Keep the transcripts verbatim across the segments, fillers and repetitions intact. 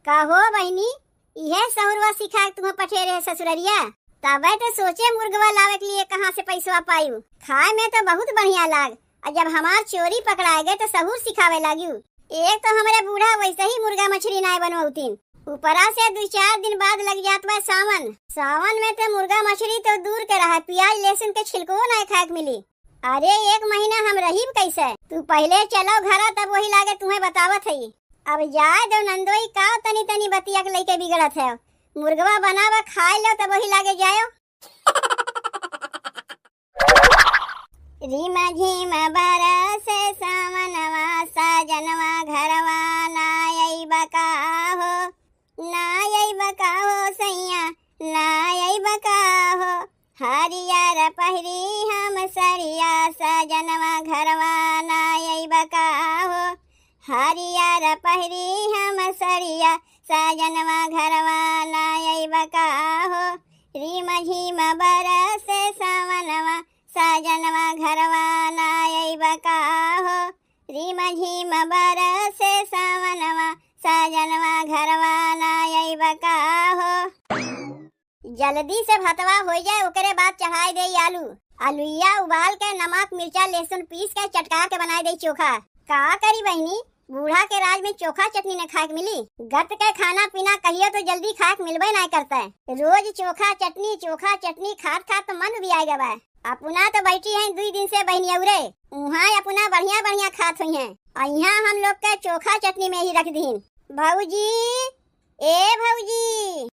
कहो बहिनी, इहे सहुरवा सिखा के तुम्हें पठे रहे ससुररिया? तबे तो सोचे मुर्गवा लावे के लिए कहाँ से पैसवा पायू। खाए में तो बहुत बढ़िया लाग, और जब हमार चोरी पकड़ाए गए तो सहूर सिखावे लागियू। एक तो हमरे बूढ़ा वैसे ही मुर्गा मछरी नाय बनवतीन, ऊपरा से दू चार दिन बाद लग जात बा सावन। सावन में तो मुर्गा मछरी तो दूर के रहा, प्याज लहसुन के छिलको नाय खाए के मिली। अरे एक महीना हम रहीब कैसे? तू पहिले चलो घरा, तब वही लागे तुम्हें बतावत हई। अब जाए दो नंदोई, का तनी तनी बतिया के लइके बिगड़त है। मुर्गवा बनावा खाए लो, तब वही लागे जायो। रिम झिम बरस सावनवा, साजनवा घरवा ना अइबा का हो, ना अइबा का हो सैया, ना अइबा का हो। हरियर पहिरी हम सरिया, साजनवा घरवा ना अइबा का हो। हरियर पहिरी हम सरिया, साजनवा घरवा ना अइबा का हो। रिम झिम बरस सावनवा, साजनवा घरवा ना अइबा का हो। रिम झिम बरस सावनवा, साजनवा घरवा ना अइबा का हो। जल्दी से भतवा होइ जाए, ओकरे बाद चढ़ाए देई आलू। आलुइया उबाल के नमक, मिर्चा, लहसुन पीस के चटका के बनाए देई चोखा। का करी बहिनी, बूढ़ा के राज में चोखा चटनी न खाए के मिली। गत के खाना पीना कहियो तो जल्दी खाए के मिलबे नाय करते। रोज चोखा चटनी, चोखा चटनी खात खात तो मन उबियाए गवा। अपना तो बैठी हैं दुई दिन से बहिनी औरे, उहाँ अपना बढ़िया बढ़िया खात हुई हैं, और यहाँ हम लोग के चोखा चटनी में ही रख दीन। भौजी, ए भौजी,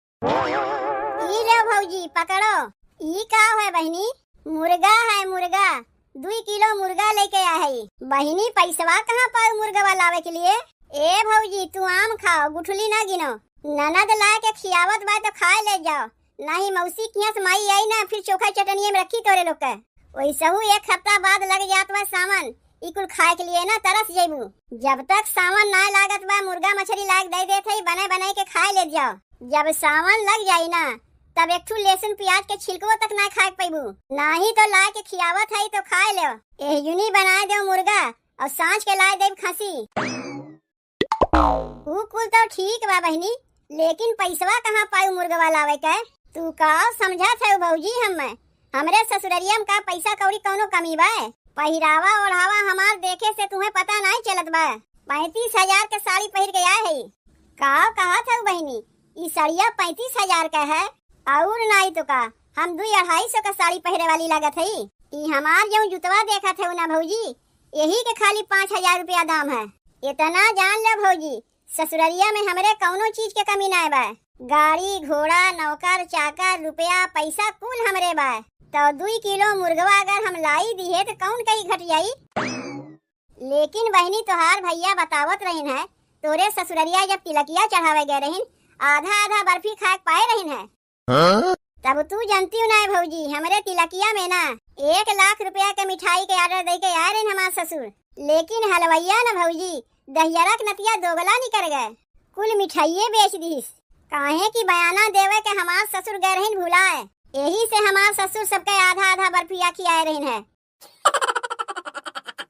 ई लो भौजी, पकड़ो। ई का है बहिनी? मुर्गा है, मुर्गा। दुई किलो मुर्गा लेके आ है। बहिनी, पैसवा कहाँ पाऊ मुर्गवा लावे के लिए? ए भौजी, तू आम खाओ, गुठली ना गिनो। ननद ला के खियावत बा तो खाए ले जाओ, नाही मौसी किहाँ से माई आई ना, फिर चोखा चटनिए में रखी तोरे लोग के। वैसहू एक हफ्ता बाद लग जात बा सावन, ई कुल खाए के लिए ना तरस जइबू। जब तक सावन ना लागत बा, मुर्गा मछरी लाग दे देत है, बने बने के खाए ले जाओ। जब सावन लग जाई ना, तब एक ठू लहसुन प्याज के छिलको तक ना खाए के पैबू। नाही तो लाए के खियावत है तो खाए ले। एह यूनी बनाए देव मुर्गा और सांझ के लाए देव खसी। ऊ कुल तो ठीक बा बहिनी, लेकिन पैसवा कहाँ पाऊ मुर्गवा लावे के? तू का समझत है भौजी? हम्मे, हमरे ससुररिया में का पैसा कौड़ी कौनो कमी बा? पहिरावा ओढ़ावा हमार देखे से तुम्हें पता नाय चलत बा। पैंतीस हजार के साड़ी पहिर के आए है। का कहत है बहिनी, ई सड़िया पैंतीस हजार का है? और नाई तो का, हम दुई अढ़ाई सौ का साड़ी पहिरे वाली लागत है। ई हमार जौन जुतवा देखत है ना भौजी, यही के खाली पाँच हजार रुपया दाम है। इतना जान ले भौजी, ससुररिया में हमरे कौनो चीज के कमी नाय बा। गाड़ी, घोड़ा, नौकर, चाकर, रुपया, पैसा कुल हमरे बा। तो दुई किलो मुर्गवा अगर हम लाई दिहे तो कौन कही घट जाई? लेकिन बहिनी, तोहार भैया बतावत रहिन है, तोरे ससुररिया जब तिलकिया चढ़ावे गए रहिन, आधा आधा बर्फी खाए के पाए रहिन है। हाँ? तब तू जानती हो ना है भौजी, हमरे तिलकिया में ना एक लाख रुपया के मिठाई के order दे के आए रहे हमार ससुर, लेकिन हलवैया ना भौजी, दहियरा के नतिया दोगला निकर गए, कुल मिठाइये बेच दिस। काहे कि बयाना देवे के हमार ससुर गए रहिन भुलाए, यही से हमार ससुर सबके आधा आधा बर्फिया खियाए रहिन है।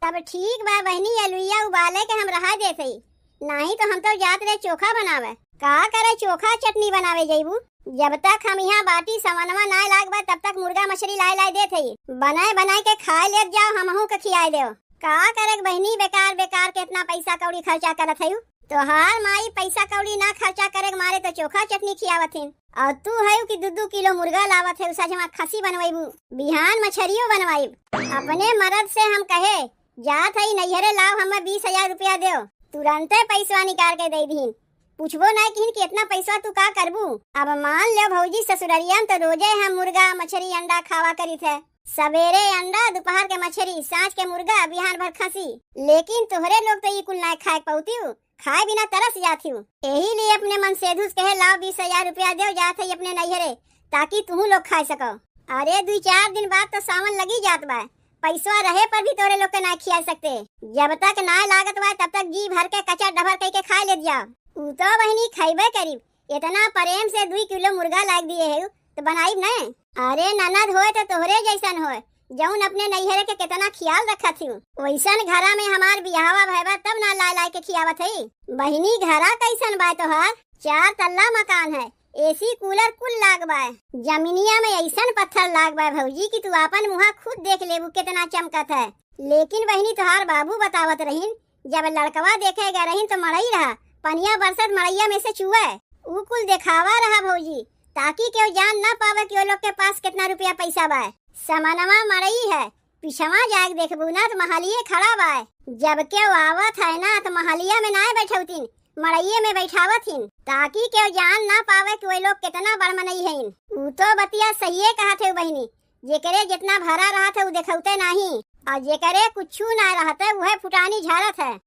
तब ठीक बा बहिनी, अलुइया उबाले के हम रहा देत हई, नाही तो हम तो जात रहे चोखा बनावे। का करे चोखा चटनी बनावे जइबू? जब तक हम यहाँ बाटी सवनवा नाय लाग बा, तब तक मुर्गा मछली लाए लाए देत हई। बनाए बनाए के खाए लेत जाओ, हमहू के खियाए देव। का करे बहिनी, बेकार बेकार के इतना पैसा कौड़ी खर्चा करत हई। तोहार माई पैसा कौड़ी ना खर्चा करे के मारे तो चोखा चटनी खियावत हिन। और तू है कि दू दू किलो मुर्गा लावत है, सजमा खसी बनवाइबू, बिहान मछरियो बनवाइब। अपने मर्द से हम कहे, जात है नैहरे लाव, हमें बीस हजार रुपया देव, तुरंते पैसवा निकाल के दे दीन। पूछबो ना किहिन कि इतना पैसवा तू का करबू। अब मान लो भौजी, ससुररिया में तो रोजे हम मुर्गा, मछरी, अंडा खावा करित है। सवेरे अंडा, दोपहर के मछरी, सांझ के मुर्गा, बिहान भर खसी। लेकिन तोहरे लोग तो ई कुल ना खाए पौतियू। खाए बिना तरस जात हूँ। यही लिए अपने मन से धुस कहे, "लाओ, बीस हजार रुपया देव, जात है अपने नैहरे, ताकि तुहू लोग खाए सको।" अरे, दुई चार दिन बाद तो सावन लगी जात बा, पैसवा रहे पर भी तोरे लोग के ना खिया सकते। जब तक ना लागत बा, तब तक जी भर के कचर डबर कह के खाए लेत जाओ। ऊ तो बहिनी खैबे करीब, इतना प्रेम से दुई किलो मुर्गा लाग दिए है, तो बनाइब न। अरे ननद होए तो तोहरे जैसन होए, जौन अपने नैहरे के कितना ख्याल रखत हूँ। वैसन घरा में हमार बियाहवा भय बा, तब ना लाए लाए के खियावत है। बहिनी, घरा कैसन बा तोहार? चार तल्ला मकान है, एसी कूलर कुल लाग बाय। जमीनिया में अइसन पत्थर लाग बाय भौजी कि तू आपन मुँहा खुद देख लेबू केतना चमकत है। लेकिन बहिनी तोहार बाबू बतावत रहिन, जब लड़कवा देखे गए रहिन तो मड़ई रहा, पनिया बरसत मड़इया में से चुए। ऊ कुल देखावा रहा भौजी, ताकि केहू जान ना पावे कि वो लोग के पास केतना रुपया पैसा बाय। समनवा मड़ई है, पिछवा जाके देखबू ना तो महलिए खड़ा बाय। जब केहू आवत है ना तो महलिया में नाय बैठौतीन, मड़इये में बैठावत हिन, ताकि केहू जान ना पावे कि वो लोग केतना बड़ मनई हइन। ऊ तो बतिया सहिए कहत है बहिनी, जेकरे जेतना भरा रहत है ऊ देखौते नाही, और जेकरे कुछू ना रहत है उहे फुटानी झारत है।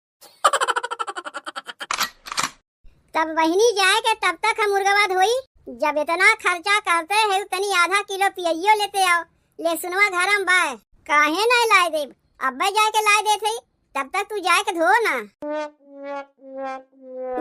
तब बहिनी जाए के तब तक हम मुर्गवा धोई। जब इतना खर्चा करते है तनी आधा किलो पियइयो लेते आओ। ले सुनवा घरम बाय। काहे नाय लाए देब? अब्बे जाए के लाए देत हई, तब तक तू जाए के धो ना।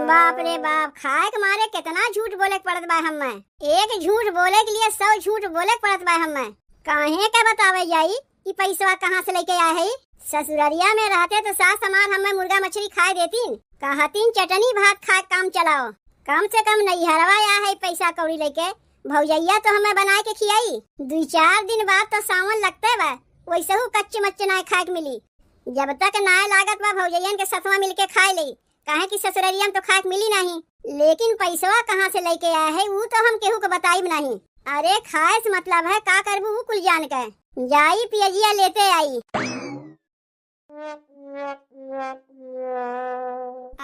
बाप रे बाप, खाए के मारे केतना झूठ बोले के पड़त बा हम्मे। एक झूठ बोले के लिए सौ झूठ बोले के पड़त बा हम्मे। काहे के बतावे जाई कि पैसवा कहाँ से लेके आए है? ससुररिया में रहते तो सास हमार हम्मे मुर्गा मछली खाए देतीन, कहतीन चटनी भात खाए काम चलाओ। कम से कम नैहरवा आए है पैसा कौड़ी लेके, भौजैया तो हम्मे बनाए के खियाई। दुई चार दिन बाद तो सावन लगते बा, वैसहू कच्चे मच्चे नाय खाए के मिली। जब तक नाय लागत बा भौजैयन के सथवा मिलके खाए लेई, काहे कि ससुररिया में तो खाए के मिली नाही। लेकिन पैसवा कहाँ से लेके आए है ऊ तो हम केहू के बताइब नाही। अरे खाए से मतलब है, का करबू ऊ कुल जान के। जाई पियजिया लेते आई।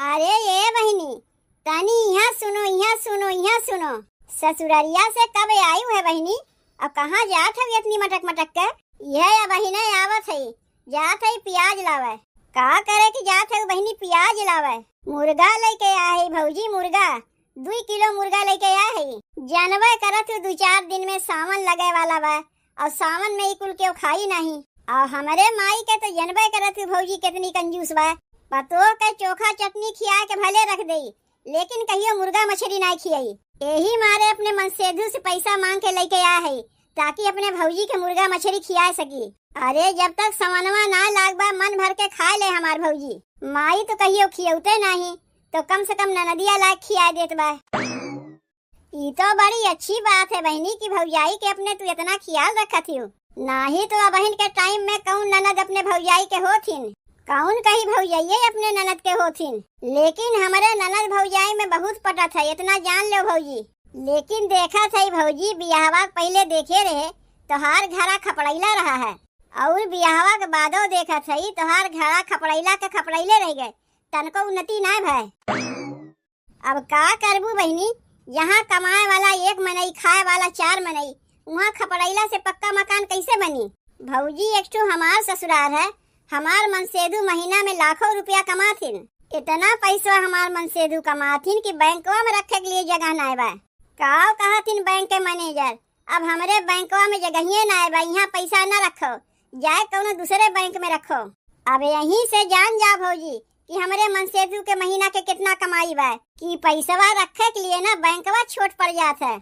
अरे ये बहिनी, तनी इहाँ सुनो, इहाँ सुनो, इहाँ सुनो। ससुररिया से कब आयु है बहिनी? और कहाँ जात है इतनी मटक मटक के? यह या बहिने आवत है, जात है पियाज लावे। का करे कि जात है बहिनी पियाज लावे? मुर्गा लेके आए है भौजी, मुर्गा। दुई किलो मुर्गा लेके आए है। जानबे करत हूँ, दू चार दिन में सावन लगे वाला बा, और सावन में ई कुल केहू खाई नाही। और हमरे माई के तो जनबे करत हूँ भौजी कितनी कंजूस बा। पतोह के चोखा चटनी खिया के भले रख देई, लेकिन कहियो मुर्गा मछली नाय खियाई। यही मारे अपने मनसेधु से पैसा मांग के लेके आए है, ताकि अपने भौजी के मुर्गा मछली खिया सकी। अरे जब तक सवनवा ना लाग बा, मन भर के खाए ले हमार भौजी। माई तो कहियो खियौते नाही, तो कम से कम ननदिया लाग खिया देत बा। ई तो बड़ी अच्छी बात है बहिनी कि भौजाई के अपने तू इतना ख्याल रखत हियो। नाही तो अबहिन के टाइम में कौन ननद अपने भौजाई के होथिन, कौन कही भौजाइये अपने ननद के होथिन। लेकिन हमरे ननद भौजाई में बहुत पटत है, इतना जान लो भौजी। लेकिन देखत है भौजी, बियाहवा के पहिले देखे रहे तोहार घरा खपड़ैला रहा है, और बियाहवा के बादो देखत है तोहार घरा खपड़ैला के खपड़ैले रह गए, तनको उन्नति ना भय। अब का करबू बहिनी, जहाँ कमाए वाला एक मनई, खाए वाला चार मनई, उहाँ खपड़ैला से पक्का मकान कैसे बनी? भौजी, एक ठो हमार ससुरार है, हमार मनसेधु महीना में लाखों रुपया कमाथिन। इतना पैसा हमार मनसेधु कमाथिन कि बैंकवा में रखे के लिए जगह नाय बा। काव कहथिन बैंक के मैनेजर, अब हमरे बैंकवा में जगहिए नाय बा, इहाँ पैसा न रखो, जाए कौनो दूसरे बैंक में रखो। अब यहीं से जान जा भौजी कि हमरे मनसेधु के महीना के कितना कमाई बा, कि पैसवा रखे के लिए ना बैंकवा छोट पड़ जात है।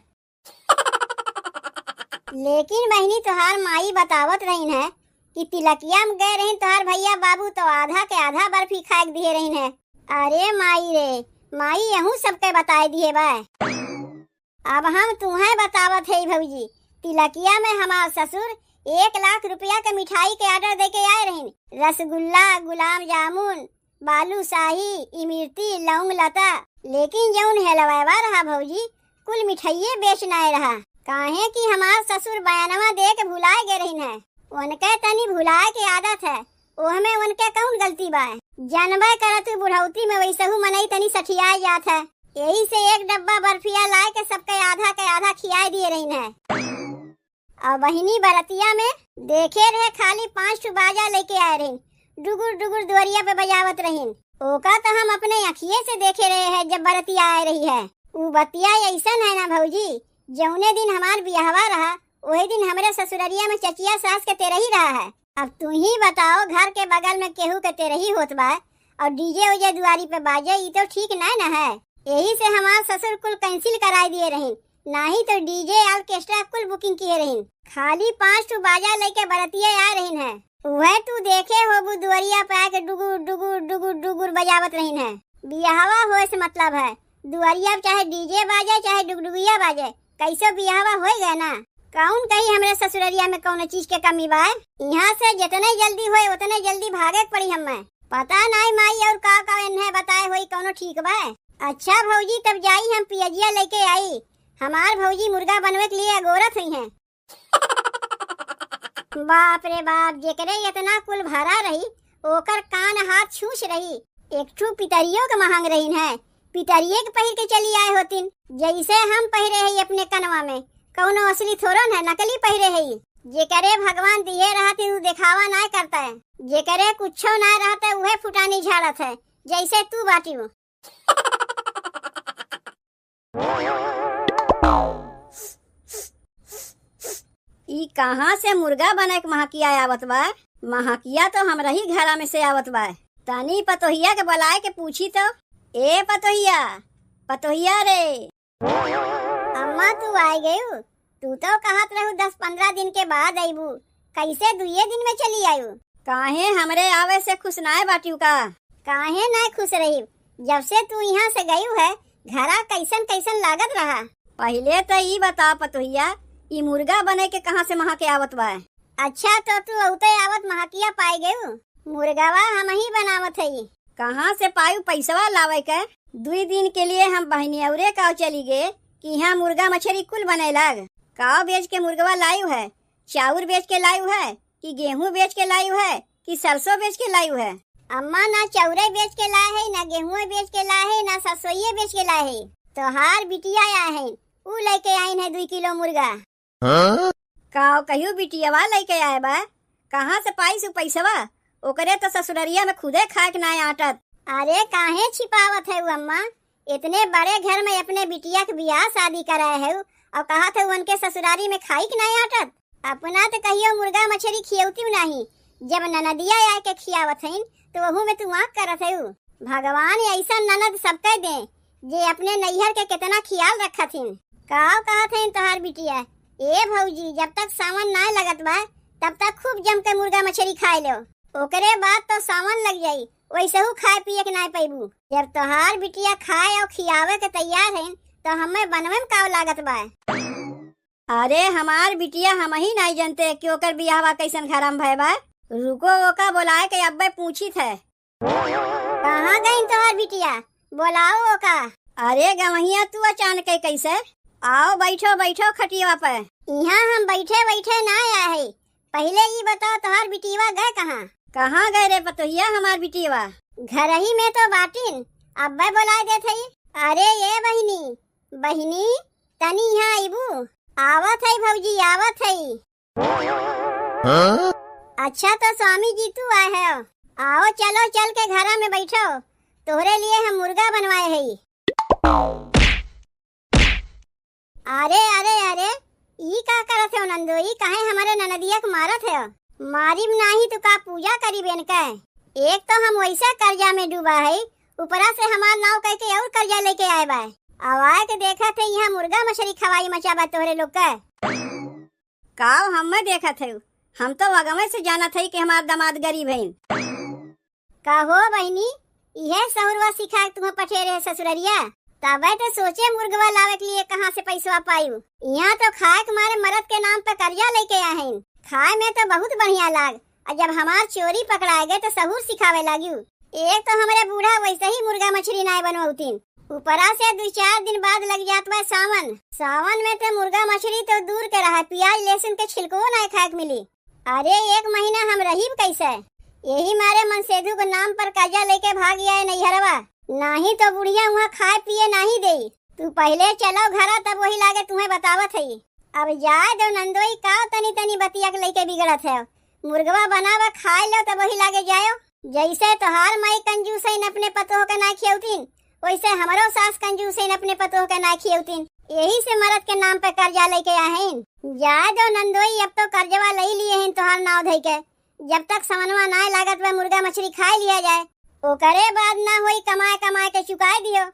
लेकिन बहिनी, तोहार माई बतावत रहीन है कि तिलकिया में गए रहीन तोहार भैया बाबू, तो आधा के आधा बर्फी खाए के दिए रहीन है। अरे माई रे माई, यहू सबके बताए दिए बा। अब हम तुहें बतावत है भौजी, तिलकिया में हमार ससुर एक लाख रुपया के मिठाई के ऑर्डर दे के आए रहीन, रसगुल्ला, गुलाब जामुन, बालूशाही, इमरती, लौंग लता। लेकिन जौन हेलवावा रहा भौजी, कुल मिठाइये बेच नाय रहा। काहे कि हमार ससुर बयानवा दे के भुलाए गए रहीन है। उनके तनी भुलाए के आदत है, ओहमे उनके कौन गलती बा? जानबे करत हूँ, बुढ़ौती में वैसहू मनई तनी सठियाए जात है। यही से एक डब्बा बर्फिया लाए के सबके आधा के आधा खियाए दिए रहीन है। अब बहिनी बरतिया में देखे रहे, खाली पाँच ठो बाजा लेके आए रहीन, डुगुर डुगुर दुआरिया पे बजावत रहीन। ओका तो हम अपने अखिए से देखे रहे हैं जब बरतिया आए रही है। ऊ बतिया ऐसन है ना भौजी, जौने दिन हमार बियाहवा रहा, वही दिन हमरे ससुररिया में चचिया सास के तेरही रहा है। अब तू ही बताओ, घर के बगल में केहू के तेरही होत बा और डीजे उजे दुआरी पे बाजे, ई तो ठीक नाय ना है। यही से हमार ससुर कुल कैंसिल कराए दिए रहीन, नाही तो डीजे ऑर्केस्ट्रा कुल बुकिंग किए रहीन। खाली पाँच ठो बाजा लेके बरतिया आए रहीन है, उहे तू देखे होबू दुआरिया पे आके डुगुर डुगुर डुगुर डुगुर बजावत रहीन है। बियाहवा होए से मतलब है, दुआरिया पे चाहे डीजे बाजे, चाहे डुगडुगिया बाजे, कैसो बियाहवा होई गए ना। कौन कही हमरे ससुररिया में कौनो चीज के कमी बा? यहाँ से जितने जल्दी होए उतने जल्दी भागे के पड़ी हमें। पता नाई माई और का का इन्हें बताए होई कौनो ठीक बा। अच्छा भौजी, तब जाई हम पियजिया लेके आई। हमार भौजी मुर्गा बनवे के लिए अगोरत हुई हैं। बाप रे बाप, जेकरे इतना कुल भरा रही, ओकर कान हाथ छूछ रही। एक ठू पितरियो के महंग रहीन है, पितरिये के पहिर के चली आए होतिन। जैसे हम पहिरे हई अपने कनवा में, कौनो असली थोड़न है, नकली पहिरे हई। जेकरे भगवान दिए रहतिन, उ देखावा नाय करता है। जेकरे कुछो नाय रहता, उहे फुटानी झाड़त है, जैसे तू बाटिउ। ई कहाँ से मुर्गा बने के महकिया आवत बा? महकिया तो हमरा ही घरा में से आवत बा। तनी पतोहिया के बुलाए के पूछी तो। ए पतोहिया, पतोहिया रे। अम्मा, तू आए गयू? तू तो कहत रहू दस पन्द्रह दिन के बाद अइबू, कैसे दुइये दिन में चली आयू? काहे हमरे आवे से खुश नाय बाटिउ का? काहे नाय खुश रही? जब से तू यहाँ से गयू है, घरा कैसन कैसन लागत रहा। पहिले तो ई बता पतोहिया, ई मुर्गा बने के कहाँ से महके आवत बा? अच्छा, तो तू औते आवत महकिया पाए गयू? मुर्गावा हम ही बनावत हई। कहाँ से पायू पैसवा लावे के? दुई दिन के लिए हम बहिनी औरे काव चली गे कि यहाँ मुर्गा मछरी कुल बने लाग। काव बेच के मुर्गवा लायू है? चाउर बेच के लायू है कि गेहूं बेच के लायू है कि सरसों बेच के लायू है? अम्मा, ना चाउरे बेच के लाए है, ना गेहूं बेच के लाए है, ना सरसोइये बेच के लाए है। तोहार बिटिया आए है, ऊ लेके आइन है दुई किलो मुर्गा। हाँ? काव कहियो बिटियावा लेके आए बा? कहाँ से पाइस उ पैसवा? ओकरे तो ससुररिया में खुदे खाए के नाय आटत। अरे काहे छिपावत है उ अम्मा? इतने बड़े घर में अपने बिटिया के बियाह शादी कराए है और कहत है उनके ससुरारी में खाई के नाय आटत। अपना तो कहियो मुर्गा मछरी खियौती नहीं, जब ननदिया आए के खियावत हईन तो वहू में तू आँख करत है। भगवान ऐसा ननद सबके दे जे अपने नैहर के कितना ख्याल रखत हिन। काव कहत हईन तोहार बिटिया? ए भौजी, जब तक सावन नाय लगत बा, तब तक खूब जम के मुर्गा मछरी खाए लो। ओकरे बाद तो सावन लग जाई, वैसहू खाए पिए के नाय पैबू। जब तोहार बिटिया खाए और खियावे के तैयार हईन, तो हमें बनवे में काव लागत बा? अरे हमार बिटिया, हम ही नाय जनते कि ओकर बियाहवा कैसन घरम भय बा। रुको, ओका बोलाए के अब्बे पूछी थे। कहाँ गईन तोहार बिटिया? बोलाओ ओका। अरे गवहिया, तू अचानक कैसे? आओ बैठो, बैठो खटियावा पे। यहाँ हम बैठे बैठे ना आए है, पहिले ई बताओ तोहार बिटिया गए कहाँ? कहाँ गए रे पतोहिया हमार बिटिया? घर ही में तो बाटिन, अब्बे बोलाए देत हई। अरे ए बहिनी, बहिनी, तनी यहाँ अइबू? आवत हई भौजी, आवत हई। हाँ? अच्छा, तो स्वामी जी तू आए हो, आओ चलो चल के घरा में बैठो, तोहरे लिए हम मुर्गा बनवाए हई। अरे अरे अरे, ई का करत हो नंदोई, काहे हमारे ननदिया के मारत हो? मारिब नाही तो का पूजा करीब इनके? एक तो हम वैसे कर्जा में डूबा है, ऊपरा से हमार नाव कह के और कर्जा लेके आए बा। अब आए के देखत है यहाँ मुर्गा मछली खवाई मचा बा तोहरे लोग के। काव हमें देखत है, हम तो वगवे से जानत है कि हमार दामाद गरीब है। का हो बहिनी, इहे सहुरवा सिखा के तुम्हें पठे रहे ससुररिया? तबे तो सोचे मुर्गवा लावे के लिए कहाँ से पैसवा पायू। यहाँ तो खाए के मारे मरद के नाम पे कर्जा लेके आए हैं। खाए में तो बहुत बढ़िया लाग, और जब हमार चोरी पकड़ाए गए तो सहूर सिखावे लागियो। एक तो हमरे बूढ़ा वैसे ही मुर्गा मछली नाय बनवतीन, ऊपरा से दू चार दिन बाद लग जात बा सावन। सावन में तो मुर्गा मछली तो दूर के रहा, प्याज लहसुन के छिलको नाय खाए के मिली। अरे एक महीना हम रहीब कैसे? यही मारे मनसेधु के नाम पर कर्जा लेके भाग आए नैहरवा, नाही तो बुढ़िया वहाँ खाए पिए नाही देई। तू पहिले चलो घरा, तब वही लागे तुम्हें बतावत है। अब जाए दो नंदोई, का तनी तनी बतिया के लेके बिगड़त है। मुर्गवा बनावा खाए लो, तब वही लागे जायो। जैसे तोहार माई कंजूस है, अपने पतोह के ना खियौतीन, वैसे हमरो सास कंजूस है, अपने पतोह के ना खियौतीन। यही से मरद के नाम पे कर्जा लेके आए हैं। जाए दो नंदोई, अब तो कर्जवा ले लिए हैं तोहार नाव धई के। जब तक समनवा ना लागत बा, मुर्गा मछली खाए लिया जाए, ओकरे बाद ना होई, कमाए कमाए के चुकाए दियो।